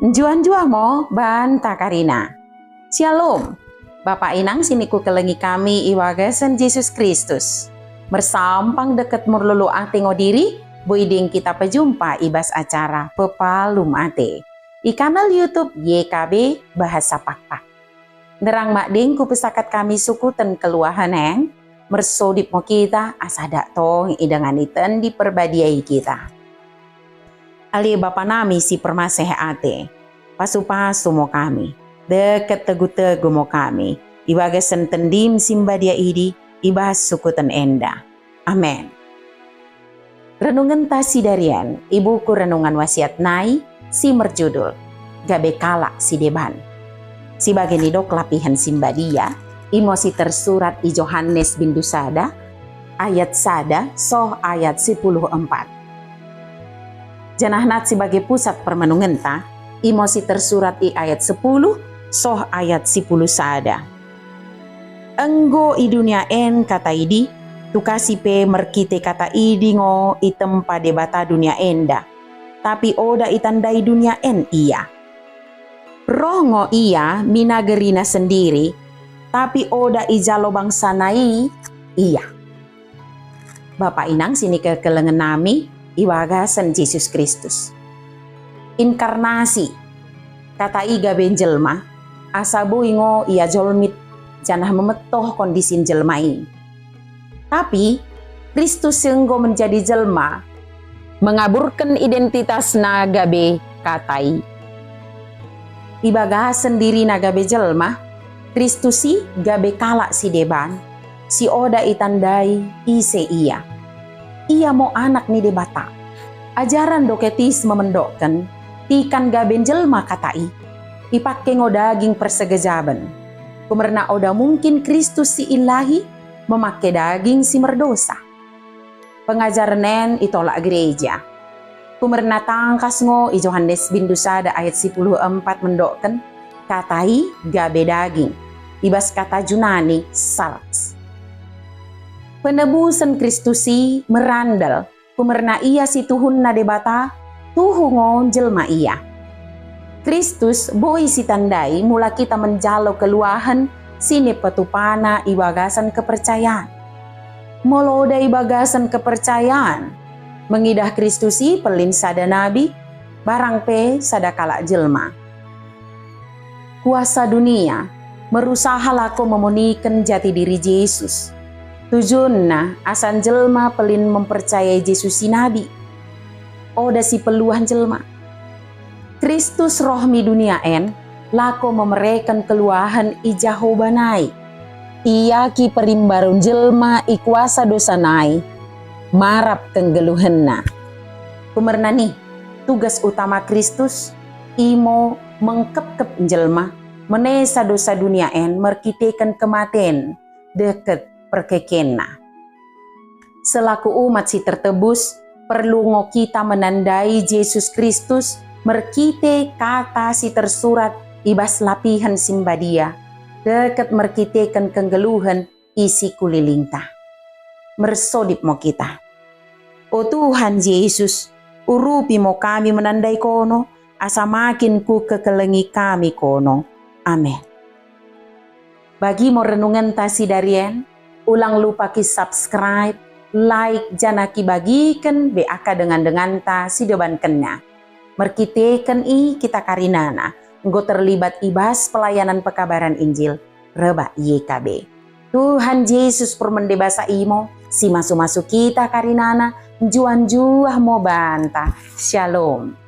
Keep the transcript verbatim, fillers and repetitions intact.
Njuah-njuah mo banta karina. Shalom. Bapa inang si nikukelengi kami i bagasen Jesus Kristus. Mersampang deket merlolo ate ngo diri, boi deng kita pejumpa i bas acara Pepalum Ate i kanal YouTube Y K B Bahasa Pakpak. Nderang mak deng kupesakat kami sukuten keluahen en, mersodip mo kita asa dak tong idengani Tendi Perbadia i kita. Ale Bapa nami si permaseh ate, pasu-pasu mo kami, deket tegu-tegu mo kami, i bagasen Tendim si mbadia idi, i bas sukuten enda. Amen. Renungenta si darian i buku Renungan Wasiat nai si merjudul Gabe Kalak si Deban. Si bage nidok lapihen si mbadia, imo si tersurat i Johanes bindu sada, ayat sada soh ayat sipuluh empat. Janah nat si bage pusat permenungenta, imo si tersurat i ayat sepuluh soh ayat sipuluh sada. Enggo i dunia en Kata idi, tukasi pe merkite Kata idi ngo itempa Debata dunia enda, tapi oda itandai dunia en Ia. Roh ngo Ia mi nagerina sendiri, tapi oda ijalo bangsa nai Ia. Bapa inang si nikekelengen nami i bagasen Jesus Kristus. Inkarnasi, Kata i gabe jelma, asa boi ngo Ia jolmit janah memetoh kondisin jelma i. Tapi Kristus si enggo menjadi jelma, mengaburken identitasNa gabe Kata i. I bagasen diriNa gabe jelma, Kristus i gabe kalak si deban, si oda itandai ise Ia. Ia mo Anak ni Debata. Ajaren doketisme mendokken, tikan gabe jelma Kata i, ipake ngo daging persegejaben. Kumerna oda mungkin Kristus si ilahi memake daging si merdosa. Pengajaren en itolak gereja. Kumerna tangkas ngo i Johanes bindu sada ayat sipuluh empat mendokken, Kata i gabe daging, i bas kata Junani sarx. Penebusen Kristus i merandal, kumerna Ia si tuhunna Debata, tuhu ngo jelma Ia. Kristus boi sitandai mula kita menjalo keluahen si nipetupana i bagasen kepercayan. Molo oda i bagasen kepercayan, mengidah Kristus i pelin sada nabi, barang pe sada kalak jelma. Kuasa dunia merusaha lako memoniken jati diri Jesus. Tujunna asa jelma pelin mempercayai Jesus si nabi. Oda si peluah jelma. Kristus roh mi dunia en, lako memereken keluahen i Jahoba nai. Ia ki perimbaru jelma i kuasa dosa nai, marap kenggeluhenna. Kumerna nih, tugas utama Kristus, imo mengkepkep jelma, menesa dosa dunia en merkiteken kematen, deket perkekenna. Selaku umat si tertebus, perlu ngo kita menandai Jesus Kristus merkite kata si tersurat i bas lapihen si mbadia, deket merkiteken kenggeluhen i sikulilingta. Mersodip mo kita. O Tuhan Jesus, urupi mo kami menandai kono, asa makin kukekelengi kami kono. Amen. Bagi mo renungenta si darien, ulang lupa ki subscribe, like, janah kibagiken be aka dengan-denganta si debankenna. Merkiteken i kita karinana enggo terlibat i bas pelayanan pekabaran Injil rebak Y K B. Tuhan Jesus permende basa imo, si masu-masu kita karinana, njuah-njuah mo banta. Shalom.